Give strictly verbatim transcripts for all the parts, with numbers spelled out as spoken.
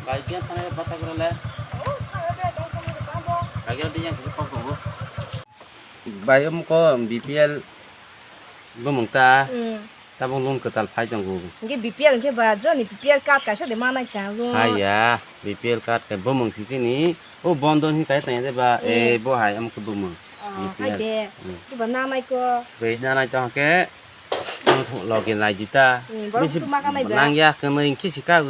Bai, dia thana bata kore le. Bai, dia yang kok tongo. Bai, um, ko B P L bumung ta. Hmm. Tabuk loan kwtal phai tongo. Hingke B P L hingke ba, joni B P L card kaisa de manai ta lo. Haiya, B P L card ke bumung si chini. O bondo hin kai tanya de ba, hmm, e, bo hai, um, ke bumung. Oh, B P L. Hai de. Hmm. Ki ba nanai ko. Bai, nanai to ke. Logi nai di ta. Hmm, borok bisi bisi ma kanai ba? Nang ya, kwnwi hingke si ka.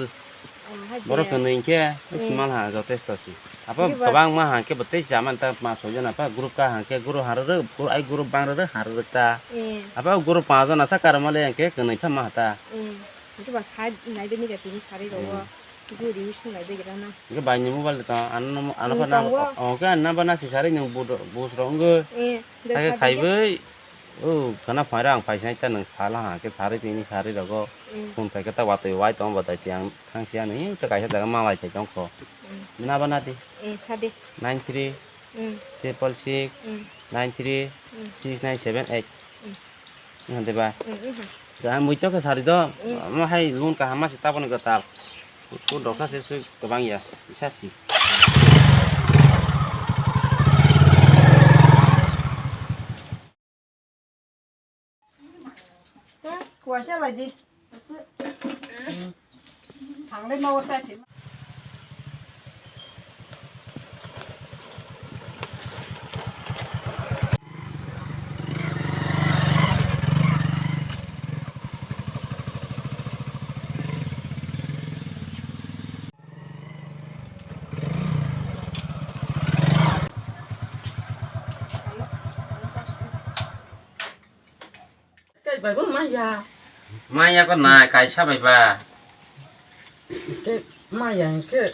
Oh, hai de. Borok kwnwi hingke, hmm, simal ha, jotesto si. Apa kwbangma ha hingke bo tei jaman ta ma soijon apa group ka ha hingke guru harorok, guru ai guru bangrorok harorok ta. Hmm. Apa guru panchjon asa karma le hingke kwnwi kha ma ta. Hmm. Hingke ba side nai bini ga tini sari rogo. Hmm. Guri sung nai begira na. Hingke bai ni mobile ta ano, ano hmm, pa na, tongo. O, o, ke ano ba na si sari nung bus ro wngoi. Hmm. Hai khai bai. O, khana phaira ang phaisai ta nung sala ha ke sari tini sari rogo. Hmm. Phone khai ke ta watwi wai tong batai ti ang. Thangsi ano him ta kaisa jaga malai thai tongkho. Mm. Naba nadi? Mm, sadi. Nine three, mm, triple six, mm, nine three, mm, six nine seven eight. Mm. Nang de ba? Mm, mm. Da mui to ke sari do. Mm. Ma hai loan kaham ma se taboni kwtal. Ko dokha se se kwbang ya. Isa si. Hmm, kuaisa bai di. Thanglai ma o sa se. Kai bai bo maya. Maya ko na kaisa bai ba. Ke maya ke.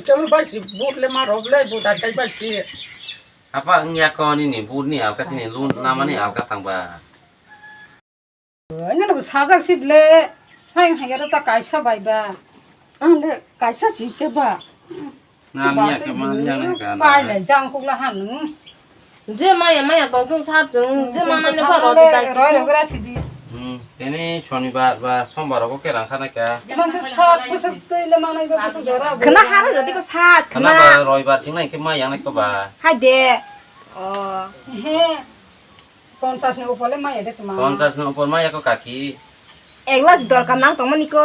Ke mo bai si but le ma rob le but a kai bai si. Apa wngya ko nini but ni alka chini loan namani alka tang ba. Nana bo sajak si ble. Hai hai ta kaisa bai ba. Ang le kaisa si ke ba. Nani ya ke man ya nai ka na. Pai lai jang kuk la han. Je maya maya tong thung sa chung, je ma nai le pha rodi dai. Roi roi gra sidi. Hmm, tini shonibar ba sombar rogo kerang kha nai ka. Iman ke sa pusuk tei le ma nai ba pusuk dora. Khna har rodi ko sa khna. Khna ba roibar sing nai ke ma yang nai ko ba. Hai de. Oh. He. Ponchas ni upor le maya de tuma. Ponchas ni upor maya ko kaki. Ek lakh dorkar nang tongmani ko.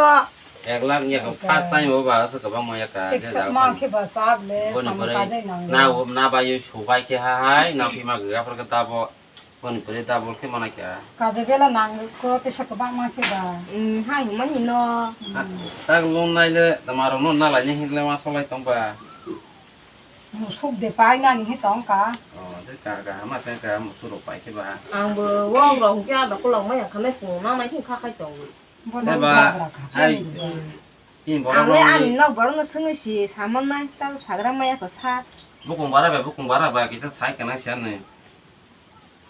Ek lakh ya ko first time bo ba so kwbang maya ka. Ek je lakh ma khe ba sab le. Boni samung pore kajai nang na le. Na ba yo subai khe ha hai na phi ma ga phar ka ta bo. Boni pore ta bol khe mana kya. Kaje bela nang ko te sa kwbang ma khe ba. Hmm, hai mani no. Tak loan nai le tama ro no na lai ni hin le ma so lai tong ba. Musuk de pai nani he tong ka. Oh, de ka ka ma se ka musuk rok pai khe ba. Ang bo wang rok hingke ada kolok mai ang khanai pung nang nai kha khai tong. Bo nang ba, bra bra kha hai. Tin borok ang le rok ani ni nok borok no sungui si samon nai ta sagra maya ko sa. Bukung bara ba, bukung bara ba kisa sai kana sian ni.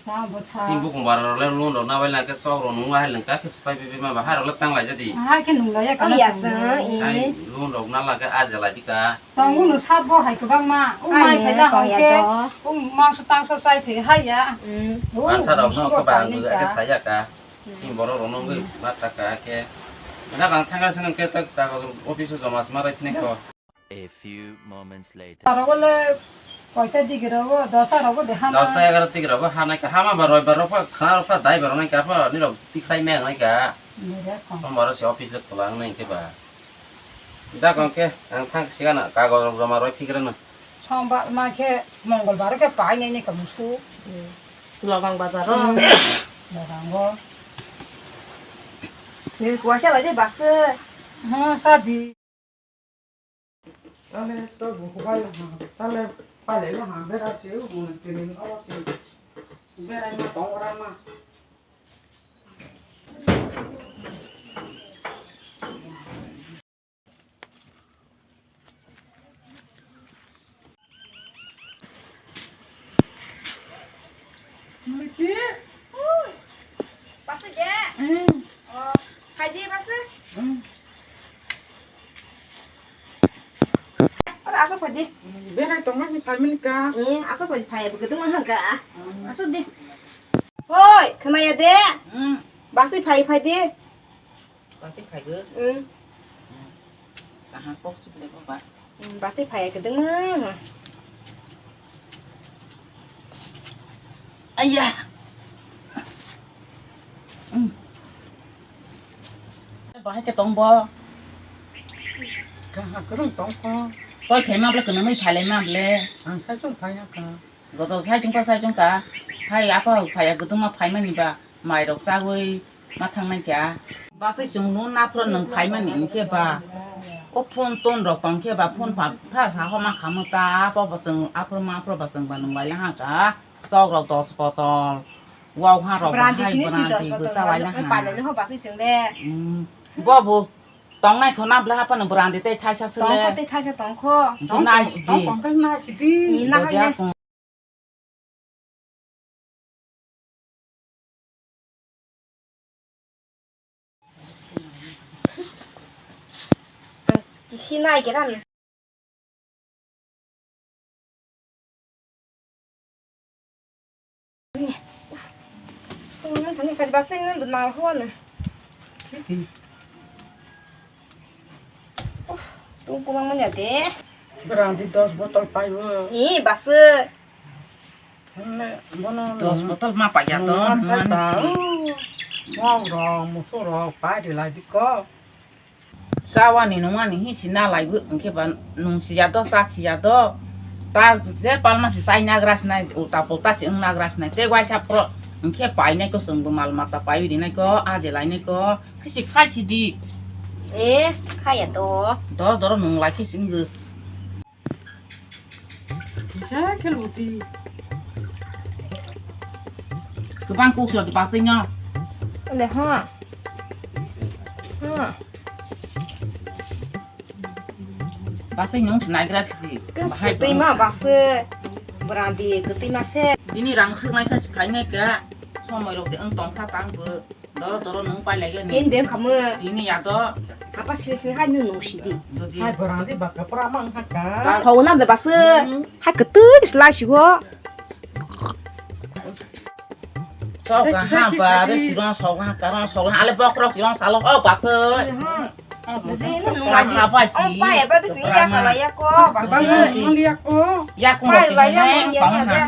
Tamo bwsa. Ni bukung bara rok le loan rok na bai lang khe chok rok nung lahai lang kha khe swpai pai pai ma ba hai rok le tang lai jadi. Hai khe nung lai ya kana. Oh, ya sung, i. Hai loan rok na lang khe a je lai di ka. Tong unu sat bo hai kwbang ma. U mai phai da hong khe. U mangso tangso chai phai hai ya. Mm. Ansa rok no khe ba ang khe sai ya ka. Ni borok rok no wngwi ma sa ka khe. Na kang thang ka se nang khe tak ta office o joma se ma rai phne ko. A few moments later. Aro bole koita digi rogo, dosta rogo de hana. Dosta egarota digi rogo hana ka hama ba roibar rok pha khana rok pha dai ba rok nai ka pha ni rok tikhlai me nai ka. Ni re ko. Sombar se office le kwlang nai ke ba. Da kon ke ang thang siga na kagoj rok joma roi phikre no. Sombar ma khe mongolbar khe pai nai ni kamusu. Lobang bazar ro. Lobang go. Ni kuasa lagi bas. Ha, sadi. Tale to buku bai ha, tale pale le ha bera che u mun tini o che. Bera ma tong ra ma. Miti. Ui. Pasuk ya? Hmm. Oh, haji pasuk? Hmm. Ora asok phaidi. Berai tongma ni phaimani ka. Eh, asok phaidi phai, bukit tongma hangka. Hmm. Asok di. Hoi, khnaya de. Hmm. Basi phai phaidi. Basi phaigo. Hmm. Hmm. Kaham kok suk le ba. Basai phaiya kwdwngma. Aiya. Bahai khe tong bo. Kaha kwrwng tong kho. Toi phaima ble, kwnwi phailai ma ble. Ang sai chung phai ya kha. Goto sai chung kha, sai chung kha. Hai apa phaiya kwdwngma phaimani ba. Mai rok chawi ma thangnai kha. Basai chwng no naphro nwng phaimani hinkhe ba. O phone ton rok tong khe ba phone pha, pha sa homa khamwi ta apo bo chwng aphro ma aphro ba chwng ba nwng waila ha kha. Chok rok dos botol. Wauha rok Brandi bahai sini si brandi dos botol bwsa waila brandi ha. Pailani ho basai chwng le. Hmm. Bo bo tongnai kho na bwla haphano brandi tei thaisa sele. Tongkho tei thaisa tongkho. Bo nai sidi. Tongkho nai sidi. Ni na. Bo hai dia na. Kung. Kisi nai kera na. Tungmani sani kari basai nang do nal ho na. Tung kumang manya de. Berang di dos botol payo. Ni basai. Hwnle bono dos botol ma paiya to, nwng nwngmani sai ta, si. Mok rok, musuk rok, pai rwlai di kok. Chawani nungmani hi si na lai bo, hwnkhe ba nung siya do, cha siya do. Ta je palma si chai nagra sinai, ulta pulta si wng nagra sinai. Tei waisa phro hwnkhe painai ko chwng bo mal mata pai rinai ko, aje lainai ko. Khe si khai si di. E, khaya do. Dor dor nung lai khe si wngw. Kisa khe luti. Kwbang kuk srok di basai no. Le ha. Ha. Basai nung sinai gra sidi. Kis bahai kwtwi ma basai. Brandi kwtwi ma se. Dini rang suk nai sa si phai nai ka. Somoi rok de wng tong sa tang bo. Doro doro nung pai lai ni. Tin dem khamu. Tini ya to. Apa sini sini hai nung nung sidi. Jodi. Hai borang di baka pura mang haka. Thau nam de basu. Hmm. Hai ketui selai sigo. Sok ka ha ba re sirong sok ha karong sok ha ale bok rok sirong salo o basu. Hai ha. Nung nung aji. Apa ji? Pai apa tu sini ya kala ya ko basu. Bang nung ya ko. Ya ko. Pai lai ya nung ya ya.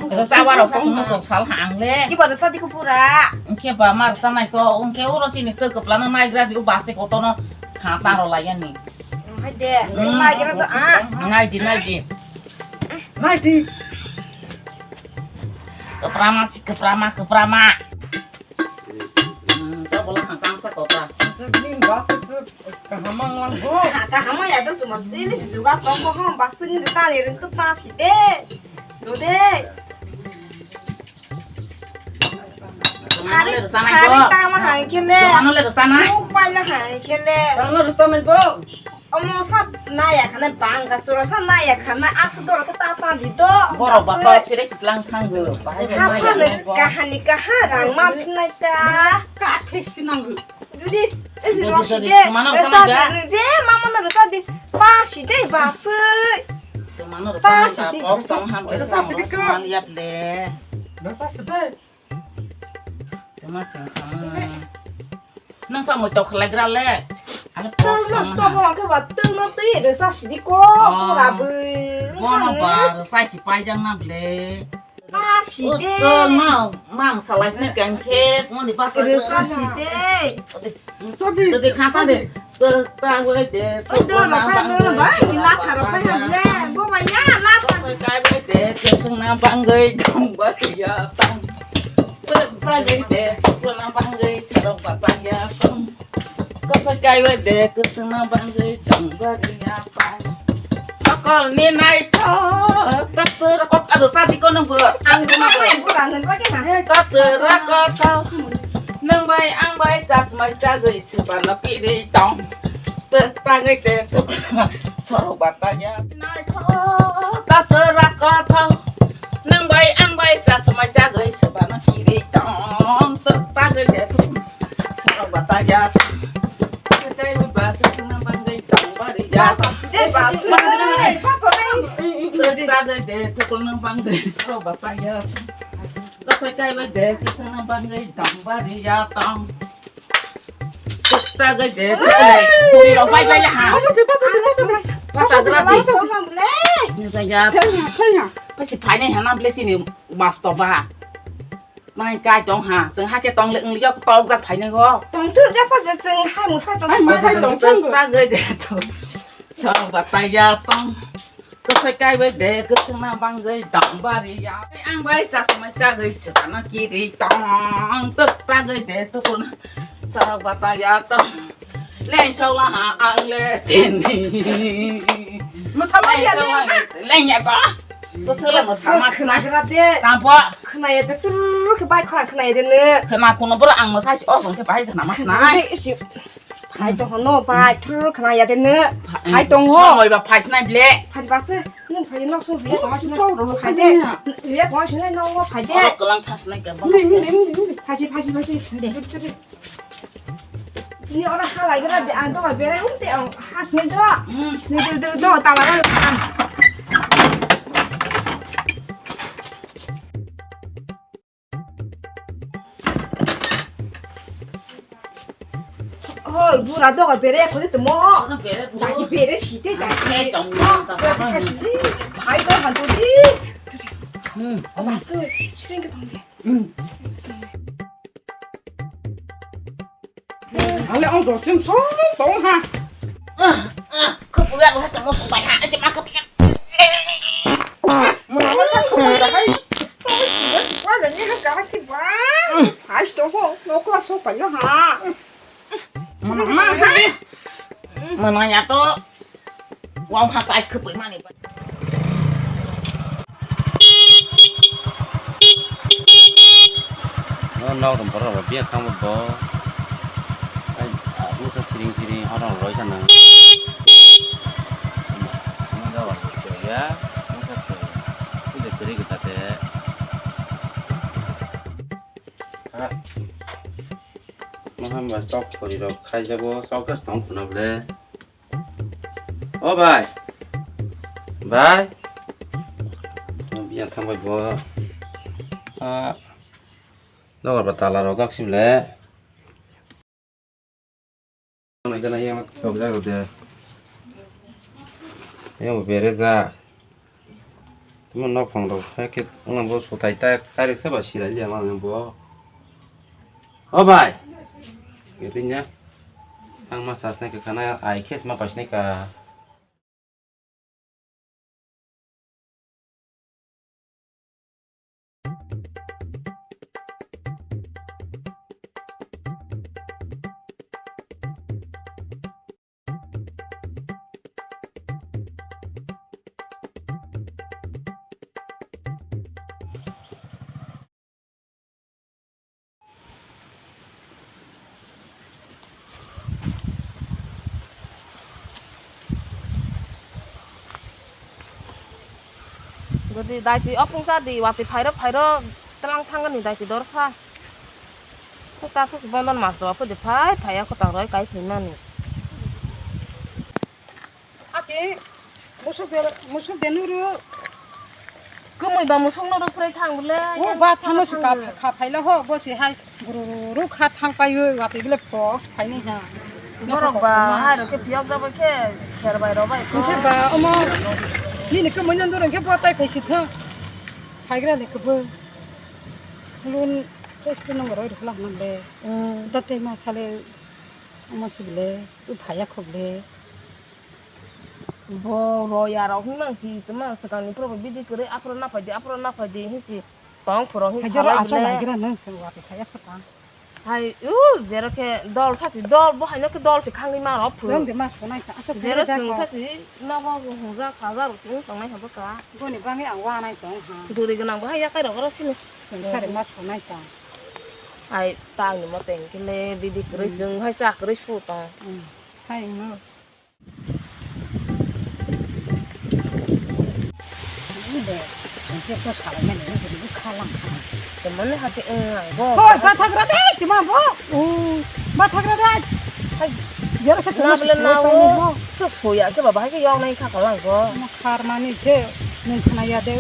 Rwchapba rok sa chwngno kok sal ha ang le. Kiba rwchadi ko pura. Hwnkhe ba ma rwchanai ko, hwnkhe oro chini twi kwplano naigra di, o bus tei kotorno kha taro lai ani. Hai de, hmm, naigra do a. Nai di, nai di. Nai di. Kwprama si, kwprama, kwprama. Hmm, to bolo kha tang sa kota. Ni bus se kaham ang lang bo. Kaham ya do sumo, ni si duga kong ko hom, bus ni ta ni ring tu ta si de. Do de. Hari, hari tama hai kele. Mana le sana? Upanya hai kele. Tama rwchanai bo. Omo sa naya khana bangka sura sa naya khana asa dor ko ta pa di do. Borok ba tok sire chitlang thanggo. Bahai. Hapha kahani kaha rang ma phinai ta. Ka thik sinanggo. Jodi, eh, jodi, rwsa jodi, de, kemana rwsa rwsa de, nang? Nang je, mama na rwsa de, pasi de, basui. Kemana rwsa pasi nang de, kok rwsa, sang ham rwsa, rwsa de, rwsa ko. Mal yap le. Rwsa de. Kemana sing kemana? Nang pa mo tok khlai gra le. Ano pok tang no, stop mo ke ba, tang no tei rwsa sidi ko, oh, pura bui. Bono ba, rwsa si pai jang na ble. Ah, side. Mang, mang salai sini kan khe, ngoni ba. Rwsa side. Tadi kata de. Ta wai de. Oi, do na pa do ba, ni la tharo pa ya le. Bo ma ya la tharo. Kai wai de, kesung na bangoi dong ba ya tang. Ta wai de, kesung na bangoi dong ba ya tang. Kosoi kaiwi de kwchwngno bangwi tongbarwi aphai. Okolni naithok doctor kok ado sadi kono bo. Ang kono bo. Doctor kothok nwng bai ang bai chasmai chagwi swbano kiri tong. Tangwi te sorok bataya. Naithok doctor kothok nwng bai ang bai chasmai chagwi swbano kiri tong. Tangwi te Sorok bataya. Katai ba basu suna banggai tang bari ya. Basu de basu. Basu de. Basu de. Sorok bataya. Katai ba de suna banggai tang bari ya tang. Katai de. Puri rok bai bai ha. Basu de, basu de, basu de. Pasagra di. Ni jaya. Pasi phainai hana ble sini masto ba. Mai kai tong ha. Jeng hake tong le ungli yok tok jak phainai ho. Tong tu jak pa je jeng hai musai tong. Hai musai tong. Ta goi de to. Sa bataya tong. Kwsai kaibai de, kwchwngna bangwi dambari ya. Ang bai chasmai chagwi swkana kiri tong, twk tagwi de tukuna. Sarok bataya tong, leng sokla ha ang le tini. Mwsama ya le. Leng ya ba. Kwchwla mwsama khna. Khnagra de. Tampo. Khna ya de, turur khe bai khorang khna ya de ne. Khna kuno bro ang mwsai si, o song khe bai khna ma khna. Khna de isi. Phai tong hono, phai, thur khna ya de no. Phai tong ho. Samoi ba phai sinai ble. Phai ba se, nung phai nok sung ble tong sinai. Phai de. Ble tong sinai no phai de. Oro kalang thas nai ka. Phai si, phai si, phai si. Ni ora halai gra de, ang to bere hum te ang has ne do. Ni do do do ta la. Oi, bura doga bere khode tamo. Ono bere bura. Dagi bere site dagi. Hai, tong, tong, tong, tong. Hai, tong, tong, tong. Hmm. O, masu, sering ke tong de. Hmm. Ale, ang josim song tong ha. Ah, ah, kepuyak lah sama supaya, sama kepuyak. Mama, kepuyak, hai. Wala ni ha ka ki ba. Ai so ho, no ko so pa yo ha. Mama, hai. Mana ya to. Wang ha sai khupui mani. No nok dum boro biya khamu bo. Ai, musa siring siring horong roi sana. Musa ya, musa tu. Kuda kiri kita te. Maham ba chok khori rok khai jabo, chok khe tong khuna ble. O bai. Bai. Biya thang bai bo. Ah. Dogar ba tala rok jak sim le. Nai kana yang sok jak de. Yang bere ja. Tamo nok phang rok hai khe wngna bo sutai ta direct se ba sirai liya ma bo. O bai. Getinya. Ang ma sasnai ka khana ai khe ma paisnai ka. Gudi daiti opung sa di, wati phairo phairo telang thangani daiti dorsa. Khuta susi bondon mas do, apudi phai phai ya khuta roi kai phaimani. Ati musuk de, musuk de nuru. Kumui ba musuk nuru phrai thang bole. O ba thano si ka, ka phaila ho, bo si hai guru guru kha thang pai yo, wati bole box phaini ha. Borok ba hai ro khe piyok da bai khe kher bai ro bai. Khe ba omo nini kumui nang duro khe bo tai phai si tha. Phaigra le khe bo. Lun test nang roi rukla nang le. Hmm. Da te ma sale omo si bole, u phaya khok le. Bo roya rok hwnmang si tongma swkangni phuru bo bidi kwrwi aphuru naphai di, aphuru naphai di hwnsi tong phuru hwnsi. Hai jora salai aswk bwle. Naigra nang se wati khaya khata. Hai u jero khe dol sasi dol bo haino khe dol se khangwi ma rok phuru. Jeng de ma sonai ta aswk. Jero khe chwng sasi nogo hwnjak sajak rok se wng tongnai habo ka. Boni bangwi ang wanai tong ha. Duri gwnang bo hai yakai rok oro sini. Chwng sari ma sonai ta. Hai tangni mote hwnkhe le bidi kwrwi. Hmm. Chwng hai cha kwrwi su tong. Hmm. Hai no. Tongmani hati wng lang bo. Hoi, bathagra de, tima bo. Bathagra de. Hai, jero khe na bole na o. So soya khe baba hai khe yong nai kha kalang bo. Mo khar mani khe nung khna ya de.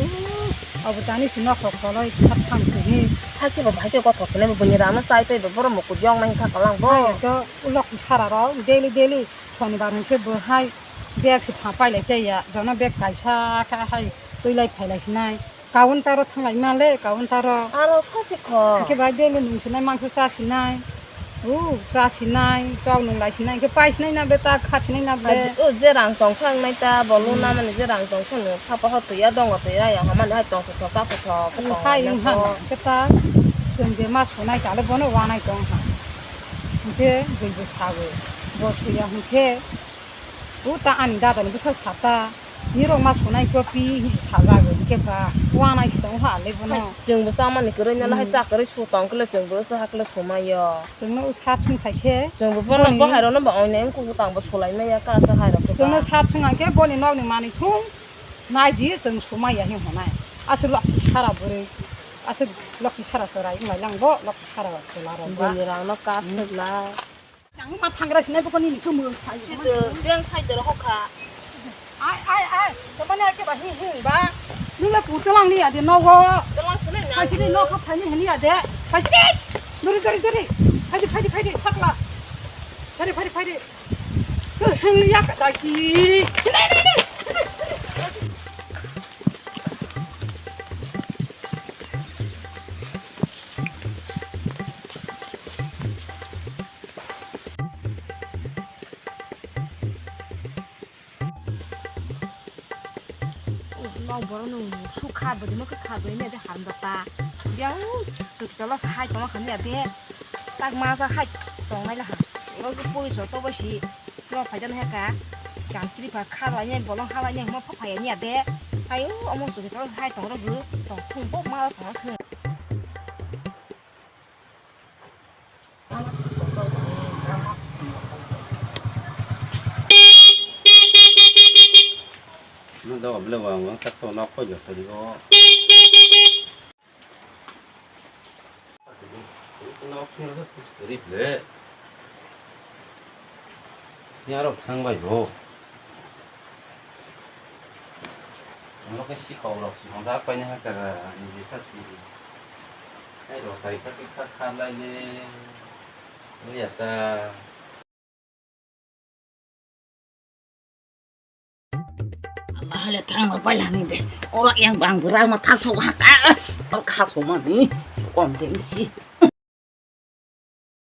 Abo tani si nok kholoi khat thang khe. Hai khe baba hai khe kothor se nai bo bini rano chai pai bo boro mukut yong nai kha kalang bo. Hai to ulok sara rok daily daily. Sonibar hwnkhe bo hai Bag se pha pailai chaya, jono bag kaisa kha hai twi lai phailai sinai. Counter o thanglai male, counter o. Aro sasi kho. Hake bai daily nung sinai, mangso cha sinai. U, cha sinai, chok nung lai sinai, hake pai sinai na ble ta, kha sinai na ble. Hai, o je rang tong sang nai ta, bolo na mani je rang tong sang nung, sapa ho twi ya dongo twi ya, ya hamani hai tong tho, cha tho, khe tong Hai nai wng ha, ko. Khe ta, chwng je ma sunai ta le bono wanai tong ha. Hake bui bo sago, bo twi ya hake. O ta ani dada ni bwsa sata, nirok ma sunai kopi hinwi sajak, hwnkhe ba wanai se tongo ha le bono. Hai, chwng bo chamani kwrwi nw lahai, hmm, cha kwrwi su tong kle chwng bo wngsa hakle sumai yo. Chwngno o sat swng khai khe chwng bo bono boni bo hai rokno bo oinai wngkuk bwtang bo sulai maya ka sa hai rok. Chwngno sat swng hai khe boni nokni manwi thung nai di chwng sumai ya hin hwnai. Aswk lokhi sara bwrwi, aswk lokhi sara chwrai wng lai lang bo lokhi sara chwla rok ba. Bini rang no ka hmm. Swk lai. Ang ma thangra sinai bokoni ni kemung sai. Side, beng side ro hokha. Ai, ai, ai. Tamani ake ba hi hi ba. Nula pu telang ni ade nogo. Telang sini na. Hai sini no kha phani hini ade. Hai sini. Duri, duri, duri. Hai di, hai di, hai di. Sakla. Phari, phari, phari. Heng ya ka daki. Nai, nai, nai. Nok borok no sukha bwdwi no kha bwdwi ni de ham dota. Bia u chuk tola sa hai tongma khamya de. Tak ma sa hai tongnai la ha. Oro ke pori so to bo si. Nok phai jani heka. Jang tri pha kha lai ni bolong ha lai ni mo pha phai ni de. Hai u omo chuk tola sa hai tong ro bu. Tong khum bo ma tong khum. Nang dawa bele wa wa tak to nok ko jo tadi ko. Nok sini terus kis kerip le. Ni aro thang bai bo. Oro khe si kok rok si hongjak paini ha kara ni jesa si. Ai rok tai kha khe kha kha lai le. Ni ya ta. Allah le thang bai la ni de. Oro yang bang bra ma thak so ha ka. Oro kha so ma ni. Kom de si.